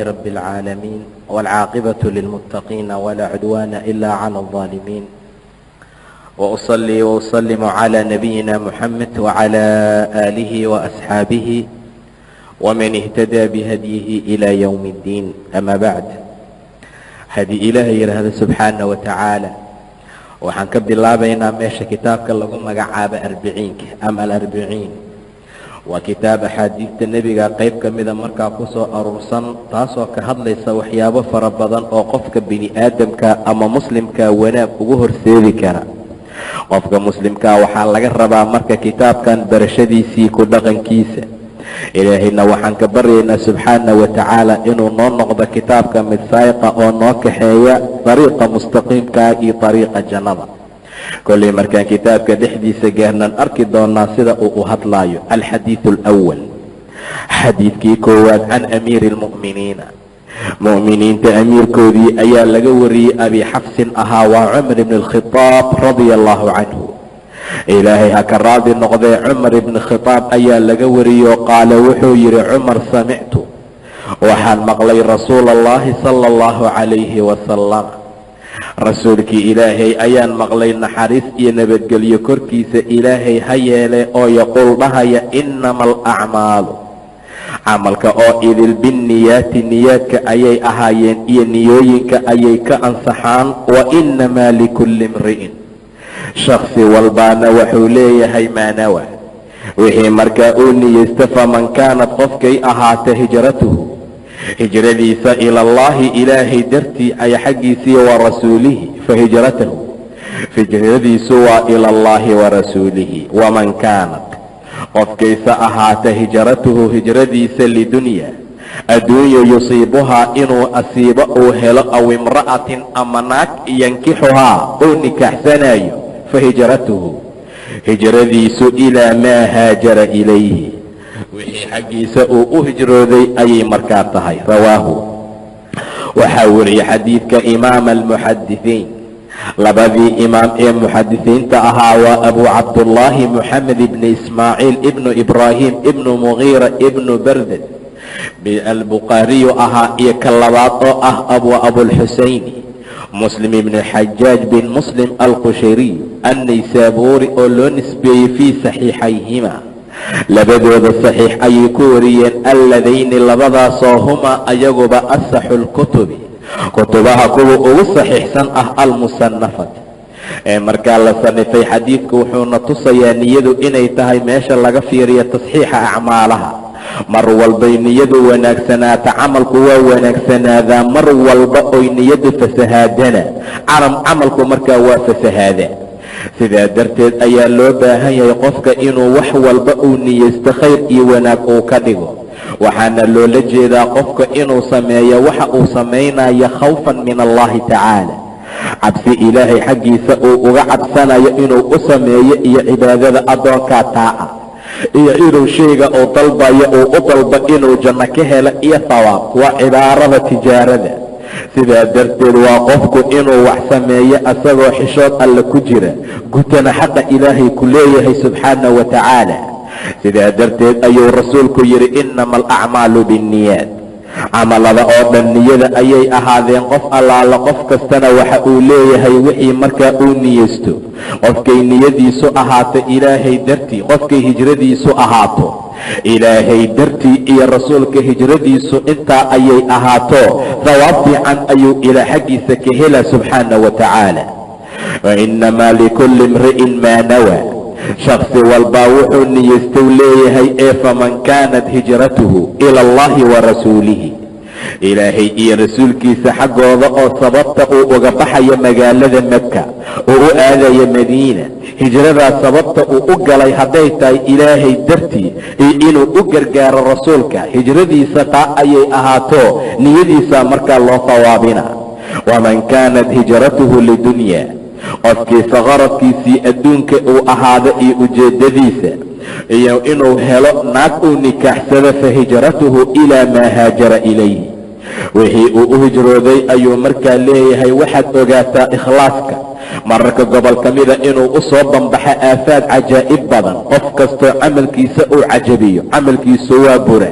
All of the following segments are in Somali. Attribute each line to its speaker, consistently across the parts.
Speaker 1: رب العالمين، والعاقبة للمتقين، ولا عدوان إلا على الظالمين، وأصلي وأسلم على نبينا محمد وعلى آله وأصحابه ومن اهتدى بهديه إلى يوم الدين. أما بعد، haddii Ilaahay yidhaahdo subxaana wa tacaala, waxaan ka bilaabaynaa meesha kitaabka lagu magacaabo Arbiciinka ama Alarbaciin. Waa kitaab axaadiista Nebiga qayb ka mida markaa ku soo aruursan, taasoo ka hadlaysa waxyaabo fara badan oo qofka bini aadamka ama muslimka wanaag ugu horseedi kara. Qofka muslimka waxaa laga rabaa marka kitaabkan barashadiisii, ku dhaqankiisa. Ilaahayna waxaan ka baryaynaa subxaana wa tacaala inuu noo noqdo kitaabka mid saa'iqa oo noo kaxeeya dariiqa mustaqiimka iyo dariiqa jannada. Kolley markaan kitaabka dhexdiisa gaarnaan arki doonaa sida uu u hadlaayo. Alxadiidu alawal, xadiidkii koowaad: can amiiri almu'miniina, mu'miniinta amiirkoodii ayaa laga wariyey, Abi Xafsin ahaa, waa Cumar ibn Alkhitaab radia allahu canhu, Ilaahay ha ka raadi noqdee. Cumar ibni Khitaab ayaa laga wariyo, qaala, wuxuu yidhi Cumar: "Samictu, waxaan maqlay, rasuula Allahi sala allahu calayhi wasalam, Rasuulkii Ilaahay ayaan maqlay, naxariis iyo nabadgelyo korkiisa Ilaahay ha yeele, oo yaquul, dhahaya: innama alacmaalu, camalka oo idil, binniyaati, niyaadka ayay ahaayeen iyo niyooyinka ayay ka ansaxaan. Wa innamaa likulli imri'in, shaksi walbaana wuxuu leeyahay, maa nawa, wixii markaa uu niyeysto. Faman kaanat, qofkay ahaata, hijratuhu, hijradiisa, ilallaahi, Ilaahay dartii ay xaggiisii, wa rasuulihi, fa hijratahu, hijradiisu waa ilallaahi wa rasuulihi. Waman kaanat, qofkayse ahaata, hijratuhu, hijradiisa, lidunya, adduunya, yusiibuhaa, inuu asiibo, uu helo, aw imra'atin, ama naag, yankixuhaa, uu nikaaxsanayo, fa hijratuhu, hijradiisu, ilaa maa haajara ilayhi, wixii xaggiisa uu u hijrooday ayay markaa tahay." Rawaahu, waxaa wariyey xadiidka, imaam almuxadisiin, labadii imaam ee muxadisiinta ahaa, waa Abu Cabdullaahi Moxamed ibni Ismaaciil ibnu Ibraahim ibnu Mugiira ibnu Bardad Albukhaariyu ahaa, iyo ka labaad oo ah Abulxusayni Muslim ibnu Xajaaj bin Muslim Alqushayriy Annaysaabuuri, oo loo nisbeeyey, fii saxiixayhima, labadooda saxiix ayay ku wariyeen, alladayni, labadaasoo, humaa, ayaguba, asaxu lkutubi, kutubaha kuwa ugu saxiixsan ah, almusanafat, ee markaa la sanifay. Xadiidku wuxuuna tusayaa niyadu inay tahay meesha laga fiiriyo tasxiixa acmaalaha. Mar walbay niyadu wanaagsanaata, camalku waa wanaagsanaadaa. Mar walba oy niyadu fasahaadana, camalku markaa waa fasahaada. Sidaa darteed ayaa loo baahan yahay qofka inuu wax walba uu niyeysto khayr iyo wanaag uu ka dhigo. Waxaana loola jeedaa qofka inuu sameeyo waxa uu samaynayo khawfan min Allahi tacaala, cabsi Ilaahay xaggiisa uu uga cabsanayo inuu u sameeyo, iyo cibaadada addoonkaa taaca, iyo inuu shayga uu dalbayo uu u dalbo inuu janno ka helo iyo thawaab. Waa cibaarada tijaarada. Sidaa darteed waa qofku inuu wax sameeyo asagoo xishood Alle ku jira, gutana xaqa Ilaahay ku leeyahay subxaana wa tacaala. Sidaa darteed ayuu Rasuulku yidhi: "Innama alacmaalu binniyaat." Camalada oo dhan niyada ayay ahaadeen. Qof allaala, qof kastana waxa uu leeyahay wixii markaa uu niyeysto. Qofkay niyadiisu ahaato Ilaahay dartii, qofkay hijradiisu ahaato Ilaahay dartii iyo Rasuulka hijradiisu intaa ayay ahaato, thawaab fiican ayuu ilaa xaggiisa ka hela subxaana wa tacaala. Wa innamaa likulli imri'in maa nawaa, shaksi walbaa wuxuu niyeystou leeyahay. Ee faman kaanat hijratuhu ila Allahi wa rasuulihi, Ilaahay iyo Rasuulkiisa xaggooda, oo sababta uu uga baxayo magaalada Maka oo u aadayo Madiina, hijradaas sababta uu u galay hadday tahay Ilaahay dartii iyo inuu u gargaaro Rasuulka, hijradiisa taa ayay ahaato, niyadiisa markaa loo thawaabina. Waman kaanat hijratuhu lidunya, qofkiisa qaradkiisii adduunka uu ahaado iyo ujeeddadiisa iyo inuu helo naag uu nikaaxsado, fa hijratuhu ilaa maa haajara ilayhi, wixii uu u hijrooday ayuu markaa leeyahay. Waxaad ogaataa ikhlaaska mararka gobol ka mida inuu u soo bambaxo aafaad cajaa'ib badan. Qof kastoo camalkiisa uu cajabiyo, camalkiisu waa bura.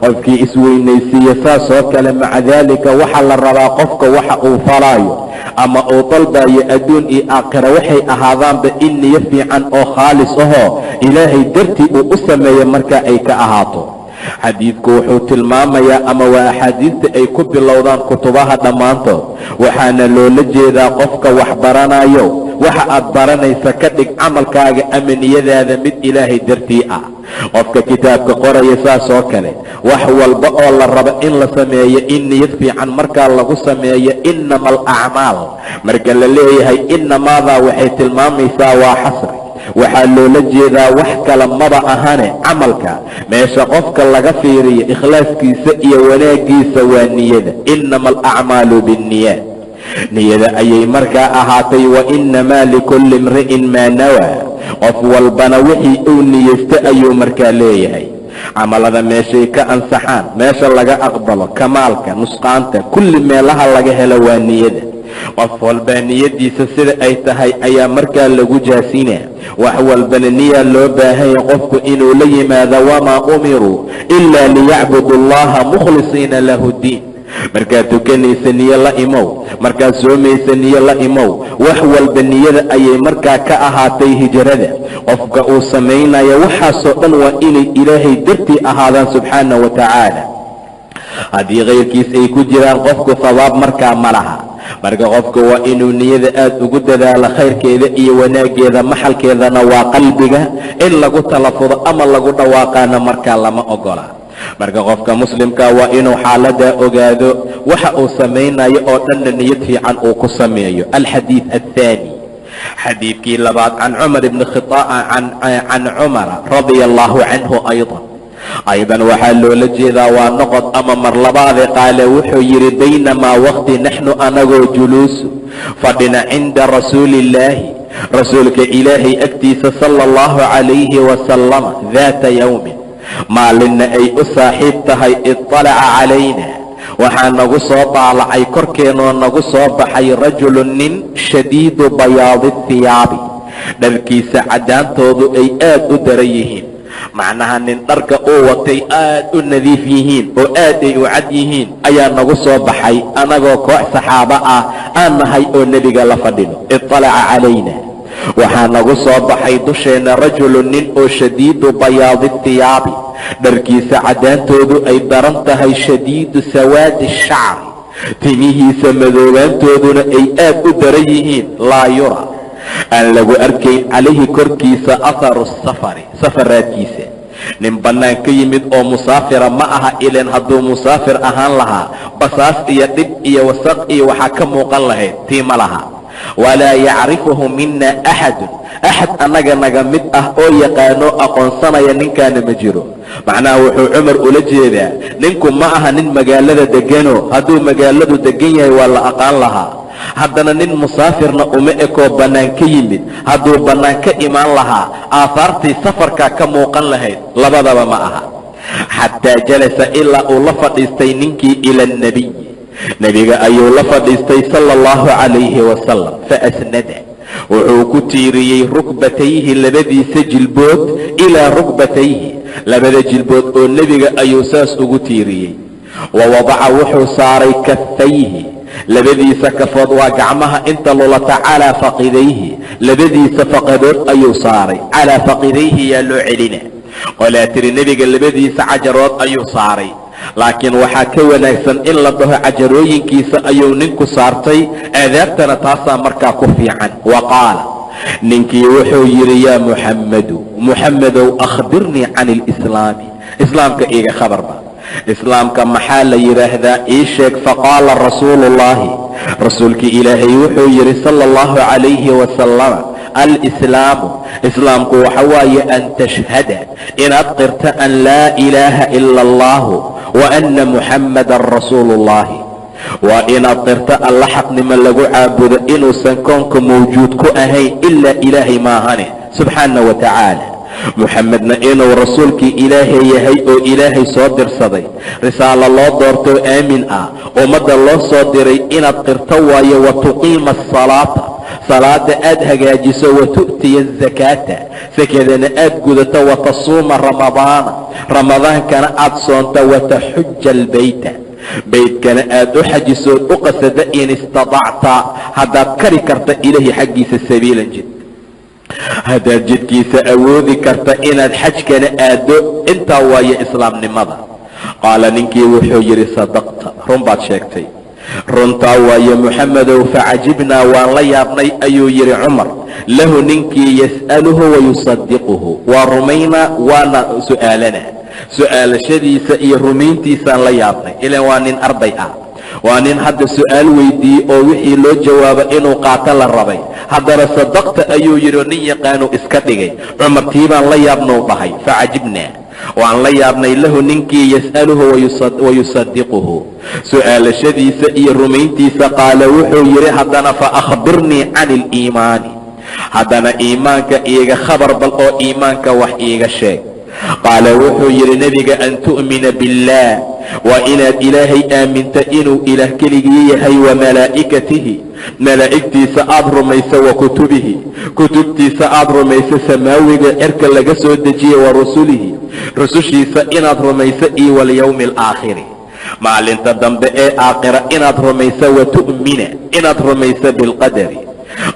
Speaker 1: Qofkii isweynaysiiya saasoo kale. Maca daalika, waxaa la rabaa qofka waxa uu falaayo ama uu dalbayo, adduun iyo aakhira waxay ahaadaanba, in niyo fiican oo khaalis ahoo Ilaahay dartii uu u sameeyo marka ay ka ahaato. Xadiidku wuxuu tilmaamayaa, ama waa axaadiista ay ku bilowdaan kutubaha dhammaantood, waxaana loola jeedaa qofka wax baranayo, waxa aad baranaysa ka dhig camalkaaga ama niyadaada mid Ilaahay dartii ah. Qofka kitaabka qoraya saas oo kale. Wax walba oo la rabo in la sameeyo, in niyad fiican markaa lagu sameeyo. Inama alacmaal marka la leeyahay, inamaadaa waxay tilmaamaysaa waa xasri. Waxaa loola jeedaa wax kale maba ahane, camalka meesha qofka laga fiiriyo ikhlaaskiisa iyo wanaaggiisa waa niyada. Inama alacmaalu biاnniyaat, niyada ayay markaa ahaatay. Wa inamaa likulli imri'in maa nawaa, qof walbana wixii uu niyeysto ayuu markaa leeyahay. Camalada meeshay ka ansaxaan, meesha laga aqbalo, kamaalka, nusqaanta, kulli meelaha laga helo waa niyada. Qof walbaa niyadiisa sida ay tahay ayaa markaa lagu jaasinaa. Wax walbana niyaa loo baahanya qofku inuu la yimaado. Wamaa umiruu ilaa liyacbudu allaha mukhlisiina lahu ddiin. Markaad tukanaysa niyo la imow, markaad soomaysa niyo la imow. Wax walba niyada ayay markaa ka ahaatay. Hijrada qofka uu samaynayo, waxaasoo dhan waa inay Ilaahay dartii ahaadaan subxaana wa tacaala. Haddii kayrkiis ay ku jiraan, qofku hawaab markaa ma laha. Marka qofka waa inuu niyada aad ugu dadaalo, khayrkeeda iyo wanaaggeeda. Maxalkeedana waa qalbiga, in lagu talafudo ama lagu dhawaaqaana markaa lama ogola. Marka qofka muslimka waa inuu xaaladaa ogaado, waxa uu samaynayo oo dhanna niyad fiican uu ku sameeyo. Alxadiid athaani, xadiidkii labaad, can Cumar ibni can Cumara radia allahu canhu aydan. Aydan waxaa loola jeedaa waa noqod ama mar labaade. Qaale wuxuu yidhi: baynamaa waqti naxnu anagoo juluusu fadhina cinda rasuuli illaahi, rasuulka Ilaahay agtiisa, sala allahu calayhi wasalama, daata yowmin, maalinna ay u saaxiib tahay, iطalaca calayna, waxaa nagu soo daalacay, korkeenoo nagu soo baxay, rajulu nin, shadiidu bayaadi thiyaabi, dharkiisa caddaantoodu ay aad u daran yihiin. Macnaha nin dharka uu watay aad u nadiif yihiin oo aad ay u cad yihiin ayaa nagu soo baxay, anagoo koox saxaabo ah aan nahay oo nebiga la fadhino. Iطalaca calayna, waxaa nagu soo baxay dusheenna, rajulu nin oo shadiidu bayaadi thiyaabi, dharkiisa caddaantoodu ay daran tahay, shadiidu sawaadi shacri, timihiisa madoobaantooduna ay aad u daran yihiin, laa yura, aan lagu arkayn, calayhi korkiisa, atharu safari, safaraadkiisa. Nin bannaan ka yimid oo musaafira ma aha. Ilan hadduu musaafir ahaan lahaa, basaas iyo dhib iyo wasaq iyo waxaa ka muuqan lahayd, tii ma laha. Walaa yacrifuhu mina axadun, axad annaga naga mid ah oo yaqaano aqoonsanaya ninkaana ma jiro. Macnaha wuxuu Cumar ula jeedaa, ninku ma aha nin magaalada degano. Hadduu magaaladu degan yahay waa la aqaan lahaa. Haddana nin musaafirna uma ekoo bannaan ka yimid. Hadduu bannaan ka imaan lahaa, aahaartii safarkaa ka muuqan lahayd. Labadaba ma aha. Xataa jalasa, ilaa uu la fadhiistay ninkii, ila alnebiy, nebiga ayuu la fadhiistay, sala allahu calayhi wasalam. Faasnada, wuxuu ku tiiriyey, rukbatayhi, labadiisa jilbood, ilaa rukbatayhi, labada jilbood oo nebiga ayuu saas ugu tiiriyey. Wa wadaca, wuxuu saaray, kafayhi, labadiisa kafood, waa gacmaha inta lulata, calaa faqidayhi, labadiisa faqadood ayuu saaray. Calaa faqidayhi yaa loo celina? Qolaa tiri nebiga labadiisa cajarood ayuu saaray, laakiin waxaa ka wanaagsan in la dhaho cajarooyinkiisa ayuu ninku saartay. Aadaabtana taasaa markaa ku fiican. Wa qaala, ninkii wuxuu yidhi: yaa Muxammadu, Muxammedow, akhbirnii can alislaami, islaamka iiga khabarba, islaamka maxaa la yidhaahdaa ii sheeg. Faqaala rasuuluullaahi, rasuulkii Ilaahay wuxuu yidhi, sala allahu calayhi wasalama: alislaamu, islaamku waxa waaye, an tashhada, inaad qirto, an laa ilaaha ila allahu wa anna muxammadan rasuulu ullaahi. Waa inaad qirto alla xaqnimo lagu caabudo inuusan koonka mawjuud ku ahayn ilaa Ilaahay maahane subxaana wa tacaala, Muxamedna inuu rasuulkii Ilaahay yahay oo Ilaahay soo dirsaday, risaalo loo doortoo aamin ah ummadda loo soo diray inaad qirto waayo. Wa tuqiima asalaata, Salaada aad hagaajiso, wa tu'tiya azakaata, sakadana aad gudato, wa tasuuma ramadaana, ramadaankana aad soonto, wa taxuja albeyta, beydkana aad u xajisood u qasada, in istatacta, haddaad kari karta, ilahi xaggiisa sabiilan, jid haddaad jidkiisa awoodi karta inaad xajkana aaddo. Intaa waayo islaamnimada. Qaala, ninkii wuxuu yidhi: "Sadaqta, run baad sheegtay, runtaa waaye, Muxamedow." Facajibnaa, waan la yaabnay, ayuu yidhi Cumar, lahu, ninkii, yas'aluhu wayusadiquhu, waa rumaynaa waana su'aalana, su'aalashadiisa iyo rumayntiisaan la yaabnay. Ilan waa nin arday ah, waa nin hadda su'aal weydiiyey oo wixii loo jawaabo inuu qaato la rabay. Haddana "sadaqta" ayuu yidhi oo nin yaqaanuu iska dhigay. Cumar tiibaan la yaabnou dhahay. Facajibnaa, waan la yaabnay, lahu, ninkii, yas'aluhu wayusadiquhu, su'aalashadiisa iyo rumayntiisa. Qaala, wuxuu yidhi haddana: "Fa akhbirnii can aliimaani." Haddana iimaanka iiga khabar bal oo iimaanka wax iiga sheeg. Qaala, wuxuu yidhi nebiga: "An tu'mina biاllaah," waa inaad Ilaahay aaminta inuu Ilaah keligii yahay, wa malaa'ikatihi, malaa'igtiisa aad rumayso, wa kutubihi, kutubtiisa aad rumayso samaawiga cirka laga soo dejiyey, wa rusulihi, rusushiisa inaad rumayso, iyo walyowmi alaakhiri, maalinta dambe ee aakhira inaad rumayso, wa tu'mina, inaad rumayso, bilqadari,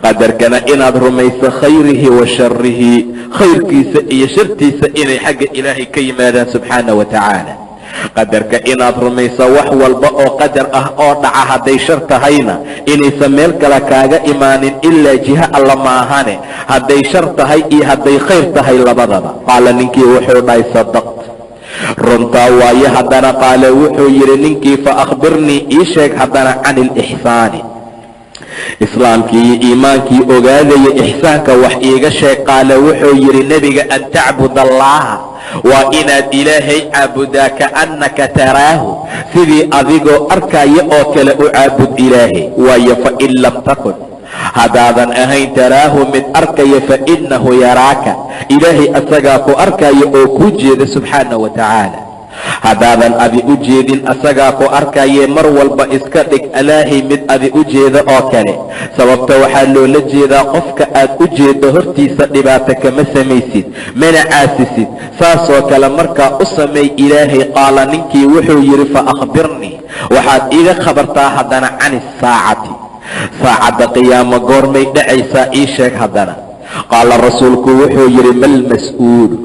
Speaker 1: qadarkana inaad rumayso, khayrihi wa sharihi, khayrkiisa iyo shartiisa inay xagga Ilaahay ka yimaadaan subxaana wa tacaala. Qadarka inaad rumayso, wax walba oo qadar ah oo dhaca, hadday shar tahayna inaysan meel kale kaaga imaanin ilaa jiho Alla maahane, hadday shar tahay iyo hadday khayr tahay labadaba. Qaala, ninkii wuxuu dhahay: "Sadaqt, runtaa waaye." Haddana qaala, wuxuu yidhi ninkii: "Fa akhbirnii," ii sheeg haddana, can ilixsaani. Islaamkii iyo iimaankii ogaadaya, ixsaanka wax iiga sheeg. Qaala, wuxuu yidhi nebiga: "An tacbud allaha," waa inaad Ilaahay caabudaa, kaannaka taraahu, sidii adigoo arkaya oo kale u caabud Ilaahay. Waayo, fain lam takun, haddaadan ahayn, taraahu, mid arkaya, fa innahu yaraaka, Ilaahay asagaa ku arkaya oo kuu jeeda subxaana wa tacaala. Haddaadan adi u jeedin, asagaa ku arkayee mar walba iska dhig Ilaahay mid adi u jeeda oo kale. Sababta waxaa loola jeedaa, qofka aad u jeeddo hortiisa dhibaato kama samaysid, mana caasisid. Saasoo kale markaa u sameey Ilaahay. Qaala, ninkii wuxuu yidhi: "Fa akhbirnii," waxaad iiga khabartaa haddana, can isaacati, saacadda qiyaamo goormay dhacaysaa, ii sheeg haddana. Qaala, rasuulku wuxuu yidhi: "Malmas-uulu,"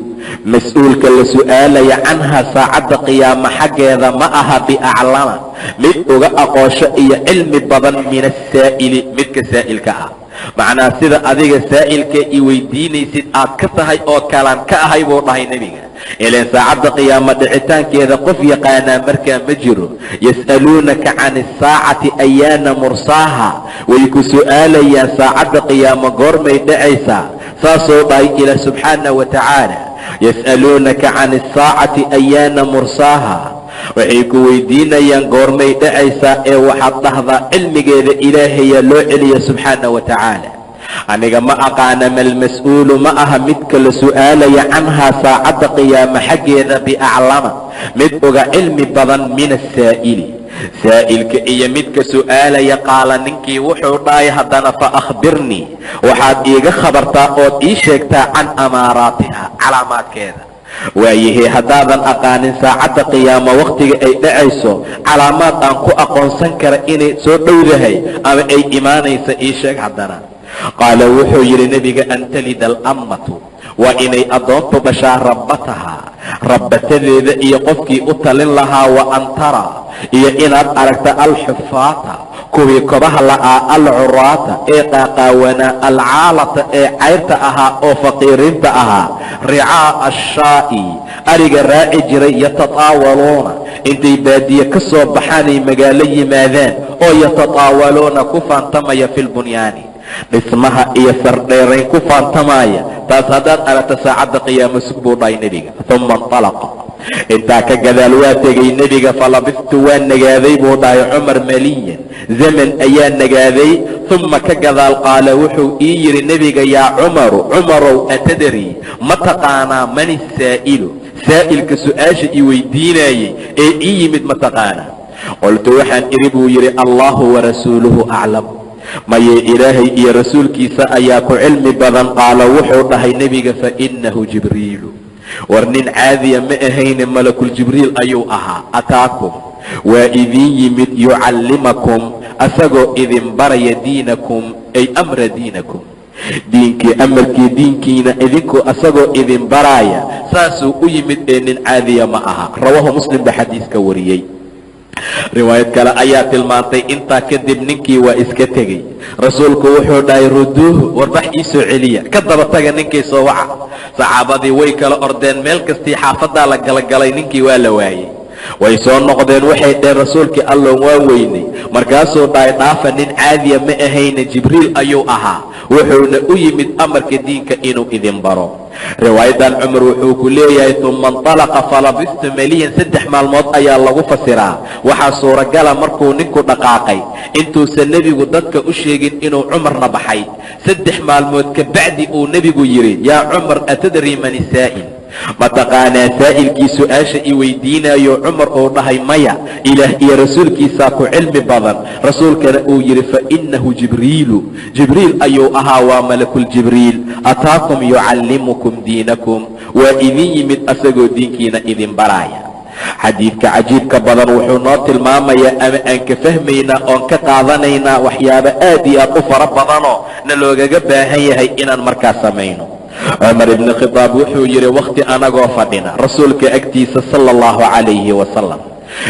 Speaker 1: mas-uulka la su'aalaya, canha, saacadda qiyaamo xaggeeda, ma aha, biaclama, mid uga aqoosho iyo cilmi badan, min asaa'ili, midka saa'ilka ah. Macnaa, sida adiga saa'ilka i weydiinaysid aad ka tahay oo kalaan ka ahay, buu dhahay nebiga. Ilaan saacadda qiyaamo dhicitaankeeda qof yaqaanaa markaa ma jiro. Yas'aluunaka can asaacati ayaana mursaaha, way ku su'aalayaan saacadda qiyaamo goormay dhacaysaa. Saasuu dhahay Ilaah subxaana wa tacaala: yas'aluunaka can asaacati ayaana mursaaha, waxay ku weydiinayaan goormay dhacaysaa. Ee waxaad dhahdaa, cilmigeeda Ilaahayaa loo celiya subxaana wa tacaala, aniga ma aqaana. Malmas-uulu, ma aha midka la su'aalaya, canhaa, saacadda qiyaamo xaggeeda, biaclama, mid uga cilmi badan, min asaa'ili, saa'ilka iyo midka su'aalaya. Qaala, ninkii wuxuu dhahay haddana: "Fa akhbirnii," waxaad iiga khabartaa ood ii sheegtaa, can amaaraatiha, calaamaadkeeda. Waayahee, haddaadan aqaanin saacadda qiyaamo wakhtiga ay dhacayso, calaamaad aan ku aqoonsan kara inay soo dhowdahay ama ay imaanaysa ii sheeg haddana. Qaala, wuxuu yidhi nebiga: "An talida alammatu," waa inay addoontu dhashaa, rabbataha, rabbatadeeda iyo qofkii u talin lahaa, wa an tara, iyo inaad aragta, alxufaata, kuwii kobaha la'aa, alcuraata, ee qaaqaawanaa, alcaalata, ee cayrta ahaa oo faqiiriinta ahaa, ricaa'a ashaa'i, ariga raaci jiray, yatataawaluuna, intay baadiye ka soo baxaanay magaalo yimaadaan oo yatataawaluuna, ku faantamaya, fi lbunyaani, dhismaha iyo sardheerayn ku faantamaya. Taas haddaad aragto, saacadda qiyaamo sug, buu dhahay nebiga. Uma intalaqa, intaa ka gadaal waa tegey nebiga. Falabistu, waa nagaaday, buu dhahay Cumar, maliyan, zaman ayaa nagaaday. Uma ka gadaal qaala, wuxuu ii yidhi nebiga: "Yaa Cumaru, Cumarow, atadri, ma taqaanaa, man isaa'ilu, saa'ilka su-aasha i weydiinayey ee ii yimid ma taqaanaa?" Qultu, waxaan idhi, buu yidhi, "Allahu warasuuluhu aclam." Maye, Ilaahay iyo rasuulkiisa ayaa ku cilmi badan. Qaala, wuxuu dhahay nebiga: "Fainahu Jibriilu." War nin caadiya ma ahayne, Malakuljibriil ayuu ahaa. "Ataakum," waa idin yimid, "yucallimakum," asagoo idin baraya, "diinakum," ay amra diinakum, diinkii, amarkii diinkiina idinkuu asagoo idin baraaya. Saasuu u yimid ee nin caadiya ma aha. Rawaahu Muslim baa xadiiska wariyey. Riwaayad kale ayaa tilmaantay intaa kadib ninkii waa iska tegey. Rasuulku wuxuu dhahay: "Ruduuhu," warbax ii soo celiya, ka daba taga ninkii, soo waca. Saxaabadii way kala ordeen, meel kastii xaafaddaa la galagalay, ninkii waa la waayey. Way soo noqdeen, waxay dheheen: "Rasuulkii Allow, waan weynay." Markaasuu dhahay: "Dhaafa, nin caadiya ma ahayne, Jibriil ayuu ahaa, wuxuuna u yimid amarka diinka inuu idin baro." Riwaayadan Cumar wuxuu ku leeyahay: "Uma intalaqa falabistu maliyan." 3 maalmood ayaa lagu fasiraa. Waxaa suuragala markuu ninku dhaqaaqay intuusan nebigu dadka u sheegin inuu Cumarna baxay. 3 maalmood ka bacdi uu nebigu yidhi: "Yaa Cumar, atadri man isaa'il? Ma taqaanaa saa'ilkii su-aasha i weydiinayo?" Cumar uu dhahay: "Maya, Ilaah iyo rasuulkiisaa ku cilmi badan." Rasuulkana uu yidhi: "Fainahu Jibriilu," Jibriil ayuu ahaa, waa Malakuljibriil. "Ataakum yucallimukum diinakum," waa idin yimid asagoo diinkiina idin baraaya. Xadiidka cajiibka badan wuxuu noo tilmaamayaa ama aan ka fahmaynaa oon ka qaadanaynaa waxyaabo aad iyo aad u fara badanoo na loogaga baahan yahay inaan markaa samayno. Cumar ibni Khitaab wuxuu yidhi: wakhti anagoo fadhina rasuulka agtiisa, sala allahu calayhi wasalam.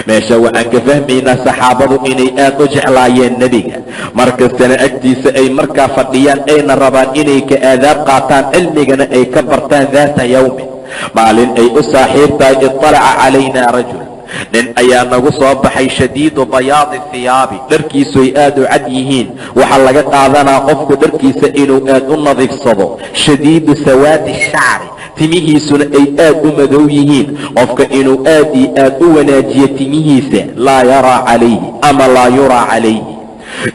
Speaker 1: Meesha waxaan ka fahmaynaa saxaabadu inay aad u jeclaayeen nebiga, mar kastana agtiisa ay markaa fadhiyaan, ayna rabaan inay ka aadaab qaataan, cilmigana ay ka bartaan. Daata yawmin, maalin ay u saaxiib tahay, iطalaca calayna rajul, nin ayaa nagu soo baxay, shadiidu bayaadi hiyaabi, dharkiisu ay aad u cad yihiin. Waxaa laga qaadanaa qofku dharkiisa inuu aad u nadiifsado. Shadiidu sawaadi shacri, timihiisuna ay aad u madow yihiin. Qofka inuu aad iyo aad u wanaajiyo timihiisa. Laa yaraa calayhi ama laa yuraa calayhi,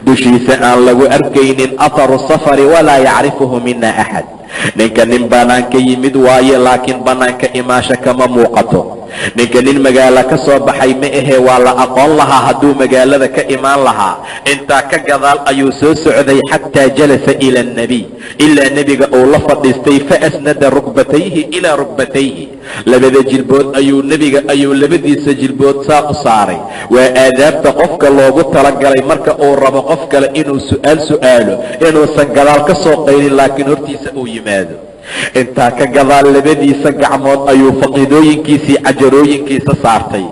Speaker 1: dushiisa aan lagu arkaynin, atharu safari, walaa yacrifuhu mina axad. Ninka nin bannaanka yimid waaye, laakiin bannaanka imaasho kama muuqato. Ninka nin magaalo ka soo baxay ma ahee, waa la aqoon lahaa hadduu magaalada ka imaan lahaa. Intaa ka gadaal ayuu soo socday, xataa jalasa ila alnebiy, ilaa nebiga uu la fadhiistay. Faasnada rukbatayhi ilaa rukbatayhi, labada jilbood ayuu nebiga ayuu labadiisa jilbood saa u saaray. Waa aadaabta qofka loogu talagalay marka uu rabo qof kale inuu su'aal su'aalo, inuusan gadaal ka soo qaylin, laakiin hortiisa uu yimaado. Intaa ka gadaal labadiisa gacmood ayuu faqiidooyinkiisii, cajarooyinkiisa saartay.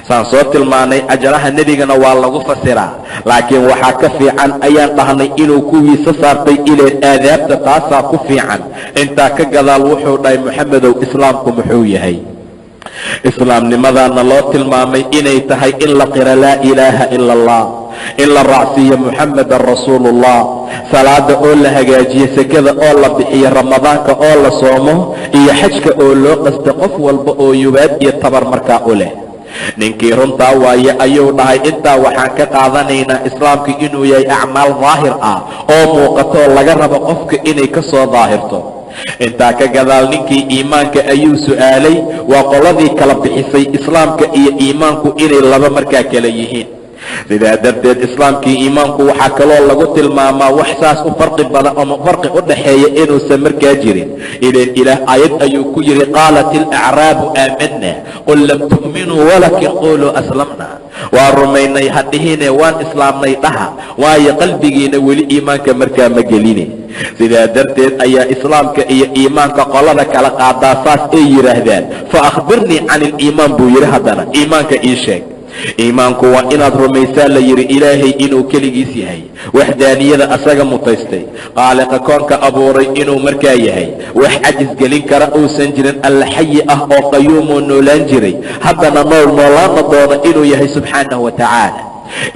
Speaker 1: Saan soo tilmaanay, cajaraha nebigana waa lagu fasiraa, laakiin waxaa ka fiican ayaan dhahnay inuu kuwiisa saartay, ileen aadaabta taasaa ku fiican. Intaa ka gadaal wuxuu dhahay: "Moxamedow, islaamku muxuu yahay?" Islaamnimadaana loo tilmaamay inay tahay in la qira laa ilaaha ila Allah, in la raacsiiyo Muxamedan rasuulullah, salaada oo la hagaajiyo, sekada oo la bixiyo, Ramadaanka oo la soomo, iyo xajka oo loo qasta qof walba oo yubaad iyo tabar markaa u leh. Ninkii "Runtaa waaye," ayuu dhahay. Intaa waxaan ka qaadanaynaa islaamku inuu yahay acmaal daahir ah oo muuqatoo laga rabo qofka inay ka soo daahirto. Intaa ka gadaal ninkii iimaanka ayuu su'aalay. Waa qoladii kala bixisay islaamka iyo iimaanku inay laba markaa kala yihiin. Sidaa darteed islaamkii iimaanku waxaa kaloo lagu tilmaamaa wax saas u farqi badan ama farqi u dhaxeeya inuusan markaa jirin. Ilan Ilaah aayad ayuu ku yidhi: "Qaalat alacraabu aamanna, qul lam tu'minuu walakin quluu aslamna." Waa rumaynay ha dhihine, waan islaamnay dhaha, waayo qalbigiina weli iimaanka markaa ma geline. Sidaa darteed ayaa islaamka iyo iimaanka qolada kala qaadaa saas ay yidhaahdaan. "Fa akhbirnii can iliimaan," buu yidhi. "Haddana iimaanka ii sheeg." Iimaanku waa inaad rumaysaa, la yidhi, Ilaahay inuu keligiis yahay, waxdaaniyada asaga mutaystay, qaaliqa koonka abuuray inuu markaa yahay, wax cajis gelin kara uusan jirin, Alla xayi ah oo qayuumoo noolaan jiray, haddana nool, noolaana doono inuu yahay, subxaanahu wa tacaala.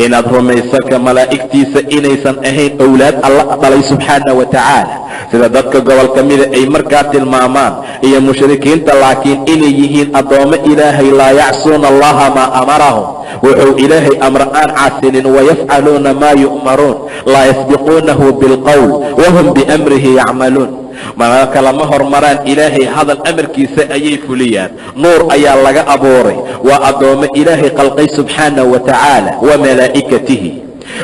Speaker 1: Inaad rumaysanka malaa'igtiisa inaysan ahayn owlaad Alla dhalay, subxaana wa tacaala, sida dadka gobolka mida ay markaa tilmaamaan iyo mushrikiinta, laakiin inay yihiin addoommo Ilaahay, laa yacsuuna Allaha maa amarahum, wuxuu Ilaahay amra aan caasinin, wayafcaluuna maa yu'maruun, laa yasbiquunahu bilqowl wahum biamrihi yacmaluun. Mana kalama hormaraan Ilaahay hadal, amarkiisa ayay fuliyaan. Nuur ayaa laga abuuray, waa addoommo Ilaahay qalqay, subxaanahu wa tacaala, wa malaa'ikatihi.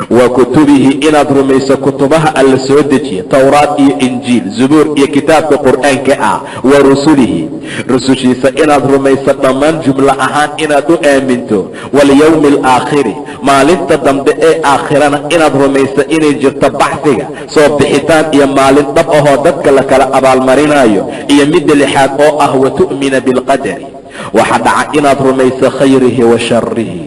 Speaker 1: Wa kutubihi, inaad rumayso kutubaha Alla soo dejiya, Towraad iyo Injiil, Zubuur iyo kitaabka Qur'aanka ah. Wa rusulihi, rusushiisa inaad rumayso dhammaan, jumlo ahaan inaad u aaminto. Walyowmi alaakhiri, maalinta dambe ee aakhirana inaad rumayso, inay jirto baxfiga, soo bixitaan iyo maalin dhab ahoo dadka la kala abaalmarinayo. Iyo midda lixaad oo ah wa tu'mina bilqadari, waxa dhaca inaad rumayso, khayrihi wa sharihi.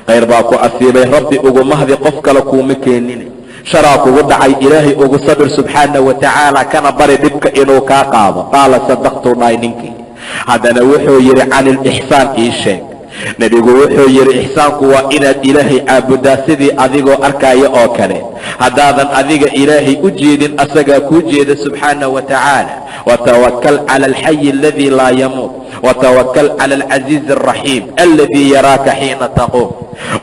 Speaker 1: Khayr baa ku asiibay, Rabbi ugu mahdi, qof kale kuuma keenin. Sharaa kugu dhacay, Ilaahay ugu sabir subxaana wa tacaala, kana bari dhibka inuu kaa qaado. Qaala sadaqtuu dhahay ninkii. Haddana wuxuu yidhi, can ilixsaan ii sheeg. Nebigu wuxuu yidhi, ixsaanku waa inaad Ilaahay caabudaa sidii adigoo arkaya oo kale. Haddaadan adiga Ilaahay u jeedin, asagaa kuu jeeda subxaana wa tacaala. Watawakal cala alxayi aladii laa yamuut, watawakal cala alcasiizi alraxiim aladii yaraaka xiina taquum.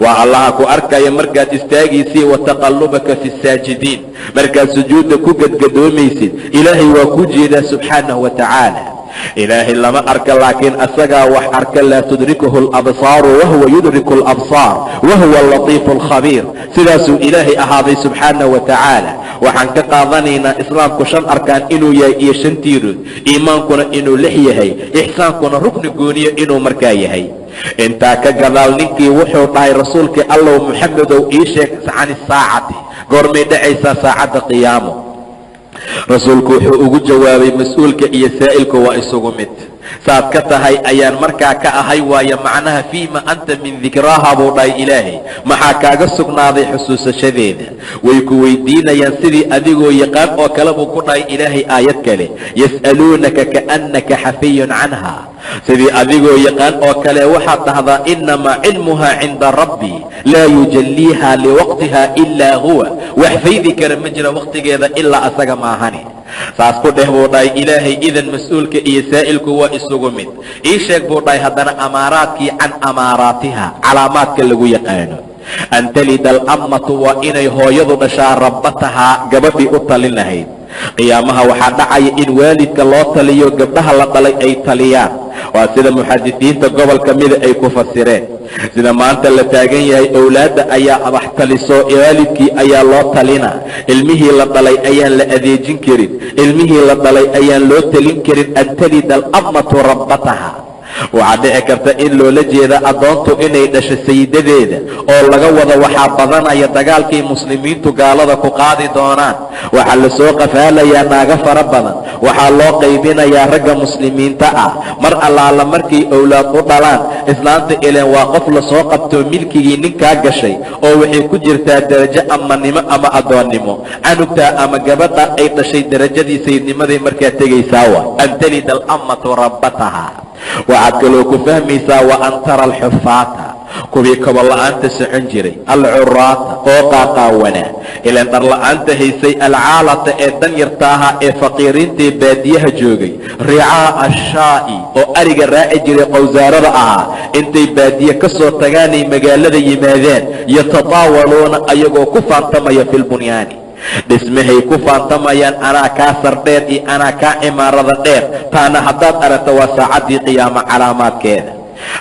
Speaker 1: Waa Allaha ku arkaya markaad istaagaysii, wa taqallubaka fi saajidiin, markaad sujuudda ku gadgadoomaysid, Ilaahay waa kuu jeedaa subxaanahu wa tacaala. Ilaahay lama arka, laakiin asagaa wax arka. Laa tudrikuhu alabsaaru wahuwa yudriku alabsaar wahuwa alatiifu alkhabiir. Sidaasuu Ilaahay ahaaday subxaanahu wa tacaala. Waxaan ka qaadanaynaa islaamku shan arkaan inuu yahay iyo shan tiirood, iimaankuna inuu lix yahay, ixsaankuna rukni gooniyo inuu markaa yahay. Intaa ka gadaal ninkii wuxuu dhahay, rasuulkii Allow, Muxamedow, ii sheeg can isaacati, goormay dhacaysaa saacadda qiyaamo? Rasuulku wuxuu ugu jawaabay, mas-uulka iyo saa'ilku waa isugu mid, saad ka tahay ayaan markaa ka ahay. Waayo macnaha, fiima anta min dikraaha, buu dhahay Ilaahay, maxaa kaaga sugnaaday xusuusashadeeda? Way ku weydiinayaan sidii adigoo yaqaan oo kale, buu ku dhahay Ilaahay aayad kale, yas'aluunaka kaannaka xafiyun canha, sidii adigoo yaqaan oo kale. Waxaad dhahdaa, innamaa cilmuhaa cinda rabbi laa yujalliiha liwaqtiha ilaa huwa. Wax faydi kara ma jira waqtigeeda ilaa asaga maahane, saas ku dheh, buu dhahay Ilaahay. Idan mas-uulka iyo saa'ilku waa isugu mid. Ii sheeg, buu dhahay haddana, amaaraadkii, can amaaraatiha, calaamaadka lagu yaqaano. An talida alammatu, waa inay hooyadu dhashaa, rabbatahaa, gabadhii u talin lahayd. Qiyaamaha waxaa dhacaya in waalidka loo taliyo, gabdhaha la dhalay ay taliyaan. Waa sida muxadisiinta gobolka mida ay ku fasireen. Sida maanta la taagan yahay, owlaadda ayaa wax taliso, waalidkii ayaa loo talina. Ilmihii la dhalay ayaan la adeejin karin, ilmihii la dhalay ayaan loo talin karin. An talida alammatu rabbataha, waxaa dhici karta in loola jeeda addoontu inay dhasho sayidadeeda, oo laga wado waxaa badanaya dagaalkii muslimiintu gaalada ku qaadi doonaan. Waxaa lasoo qafaalayaa naago fara badan, waxaa loo qaybinayaa ragga muslimiinta ah. Mar allaala markay owlaad u dhalaan islaanta, ileen waa qof lasoo qabtoo milkigii ninkaa gashay, oo waxay ku jirtaa derajo amanimo ama addoonnimo. Canugtaa ama gabadha ay dhashay derajadii sayidnimaday markaa tegaysaa. Wa an talida alammatu rabbataha. Waxaad kaloo ku fahmaysaa wa an tara alxufaata, kuwii kobola'aanta socon jiray, alcuraata, oo qaaqaawanaa, ilaan dharla'aanta haysay, alcaalata, ee danyarta ahaa, ee faqiiriintae baadiyaha joogay, ricaa'a ashaa'i, oo ariga raaci jiray, qowsaarada ahaa, intay baadiye ka soo tagaanay magaalada yimaadeen, yatataawaluuna, ayagoo ku faantamaya, fi lbunyaani, dhismahay ku faantamayaan, anaa kaa sardheer iyo anaa kaa cimaarada dheer. Taana haddaad aragto, waa saacaddii qiyaamo calaamaadkeeda,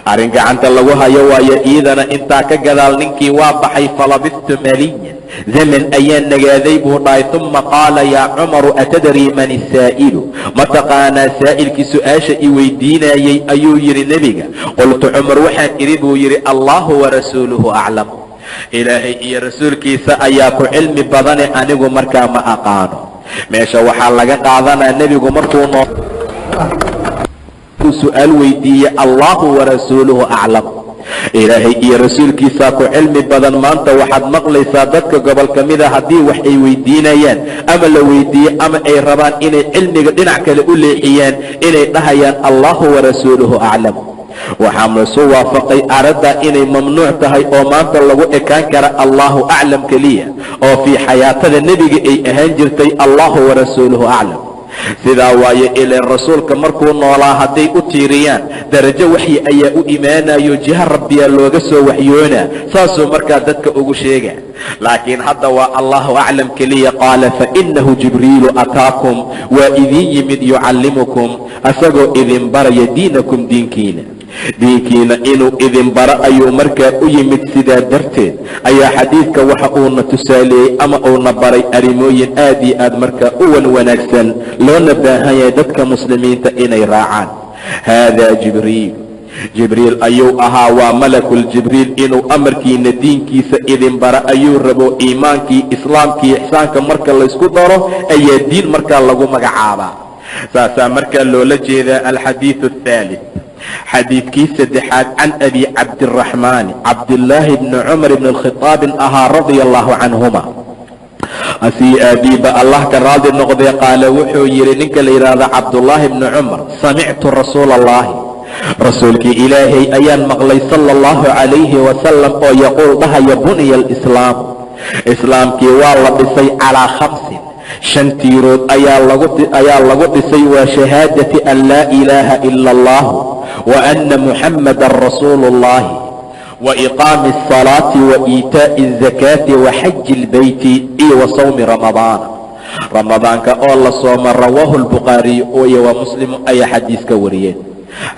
Speaker 1: arrin gacanta lagu hayo waayo iidana. Intaa ka gadaal ninkii waa baxay. Falabistu maliyan, zaman ayaan nagaaday, buu dhahay. Uma qaala, yaa Cumaru, atadrii man isaa'ilu? Ma taqaanaa saa'ilkii su-aasha i weydiinayey? Ayuu yidhi nebiga. Qultu, Cumar waxaan idhi, buu yidhi, Allahu warasuuluhu aclam, Ilaahay iyo rasuulkiisa ayaa ku cilmi badane, anigu markaa ma aqaano. Meesha waxaa laga qaadanaa, nebigu markuu noo su-aal weydiiye, Allahu warasuuluhu aclam, Ilaahay iyo rasuulkiisaa ku cilmi badan. Maanta waxaad maqlaysaa dadka gobol ka mida haddii wax ay weydiinayaan ama la weydiiye ama ay rabaan inay cilmiga dhinac kale u leexiyaan, inay dhahayaan Allahu warasuuluhu aclam. Waxaa lasu waafaqay aradda inay mamnuuc tahay oo maanta lagu ekaan kara Allahu aclam keliya, oo fii xayaatada nebiga ay ahaan jirtay Allahu warasuuluhu aclam. Sidaa waaye, ileen rasuulka markuu noolaa hadday u tiiriyaan darajo waxyi ayaa u imaanayo, jiha rabbiyaa looga soo waxyoonaa, saasuu markaa dadka ugu sheega. Laakiin hadda waa Allahu aclam keliya. Qaala, fainahu Jibriilu ataakum, waa idiin yimid, yucallimukum, asagoo idin baraya, diinakum, diinkiina. Diinkiina inuu idin baro ayuu markaa u yimid. Sidaa darteed ayaa xadiidka waxa uuna tusaaleeyey ama uuna baray arrimooyin aad iyo aad markaa u wan wanaagsan, loona baahan yahay dadka muslimiinta inay raacaan. Haadaa Jibriil, Jibriil ayuu ahaa, waa malakuljibriil. Inuu amarkiina diinkiisa idin bara ayuu rabo. Iimaankii, islaamkii, ixsaanka marka laysku daro ayaa diin markaa lagu magacaabaa. Saasaa markaa loola jeedaa. Alxadiidu athaalith, xadiidkii saddexaad, can Abi Cabdiraxmaani Cabdillaahi bni Cumar bni Alkhitaabin ahaa, radia allahu canhuma, asii aabiiba Allah ka raadi noqday, qaala wuxuu yidhi ninka la yidhaahdo Cabdullaahi bni Cumar: samictu rasuula allahi, rasuulkii Ilaahay ayaan maqlay, sala allahu calayhi wasalam, oo yaquul dhahaya: buniya alislaamu, islaamkii waa la dhisay, calaa khamsin, shan tiirood ayaa lagu dhisay. Waa shahaadati an laa ilaaha ila allah wa anna muxammadan rasuulu اllahi wa iqaami asalaati wa iitaa'i azakaati wa xaji اlbeyti iyo wa sawmi ramadaana, ramadaanka oo la sooma. Rawaahu albukhaariyu iyo wa Muslimu ayaa xadiiska wariyeen.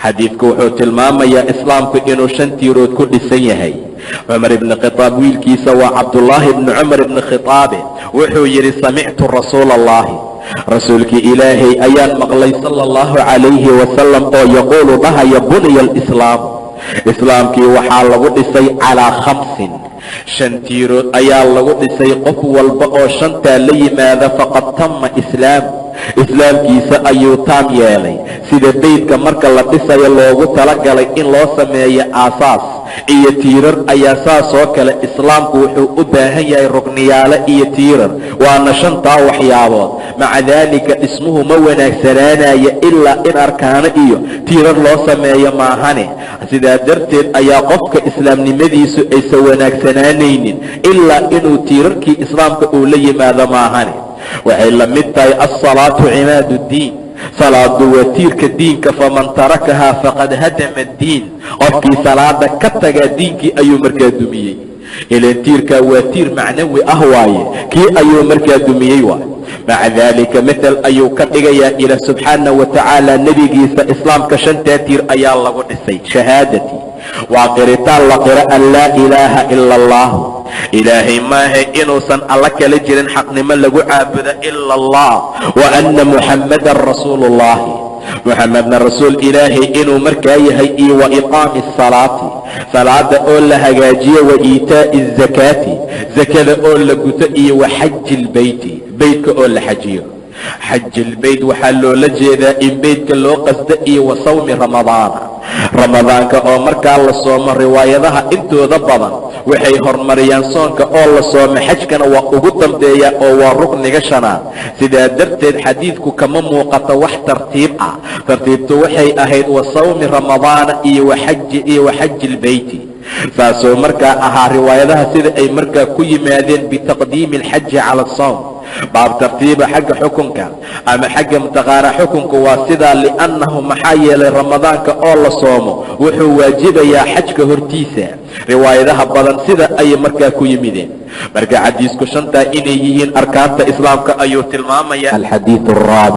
Speaker 1: Xadiidku wuxuu tilmaamayaa islaamku inuu shan tiirood ku dhisan yahay. Cumar ibni Khitaab wiilkiisa waa Cabdullaahi ibni Cumar ibni Khitaabe, wuxuu yidhi: samictu rasuula allahi, rasuulkii Ilaahay ayaan maqlay, sala allahu calayhi wasalam, oo yaquulu dhahaya: buniya alislaamu, islaamkii waxaa lagu dhisay, calaa khamsin, shan tiirood ayaa lagu dhisay. Qof walba oo shantaa la yimaada, faqad tama islaamu, islaamkiisa ayuu taam yeelay. Sida beydka marka la dhisayo loogu talagalay in loo sameeyo aasaas iyo tiirar, ayaa saasoo kale islaamku wuxuu u baahan yahay rugniyaale iyo tiirar, waana shantaa waxyaabood. Maca daalika, dhismuhu ma wanaagsanaanaya ilaa in arkaano iyo tiirar loo sameeyo maahane. Sidaa darteed ayaa qofka islaamnimadiisu aysan wanaagsanaanaynin ilaa inuu tiirarkii islaamka uu la yimaado maahane. Waxay la mid tahay: alsalaatu cimaadu ddiin, salaadu waa tiirka diinka. Faman tarakahaa faqad hadama addiin, qofkii salaada ka tagaa diinkii ayuu markaa dumiyey. Ilan tiirkaa waa tiir macnawi ah waaye, kii ayuu markaa dumiyey waay. Maca daalika, mathal ayuu ka dhigayaa Ilaah subxaana wa tacaala nebigiisa. Islaamka shantaa tiir ayaa lagu dhisay. Shahaadati waa qiritaan la qiro an laa ilaaha ila allah, Ilaahay maaha inuusan alla kala jirin xaqnimo lagu caabudo ila allah, wa anna muxammadan rasuulu ullahi, Muxamedna rasuul Ilaahay inuu markaa yahay, iyo wa iqaami asalaati, salaada oo la hagaajiyo, wa iitaa'i azakaati, sakada oo la guto, iyo wa xaji ilbeyti, beytka oo la xajiyo. Xaji ilbeyt waxaa loola jeedaa in beytka loo qasdo, iyo wa sawmi ramadaana, ramadaanka oo markaa la soomo. Riwaayadaha intooda badan waxay horumariyaan soonka oo la soomo, xajkana waa ugu dambeeya oo waa rukniga shanaad. Sidaa darteed xadiidku kama muuqato wax tartiib ah. Tartiibtu waxay ahayd wa sawmi ramadaana iyo wa xaji ilbeyti. Saasuu markaa ahaa riwaayadaha sida ay markaa ku yimaadeen bitaqdiimi alxaji cala asawm. Baab tartiiba xagga xukunka ama xagga mutaqaana xukunku waa sidaa, liannahu maxaa yeelay ramadaanka oo la soomo wuxuu waajibayaa xajka hortiisa. Riwaayadaha badan sida ayay markaa ku yimideen. Marka xadiisku shantaa inay yihiin arkaanta islaamka ayuu tilmaamaya. Alxadiid araabic.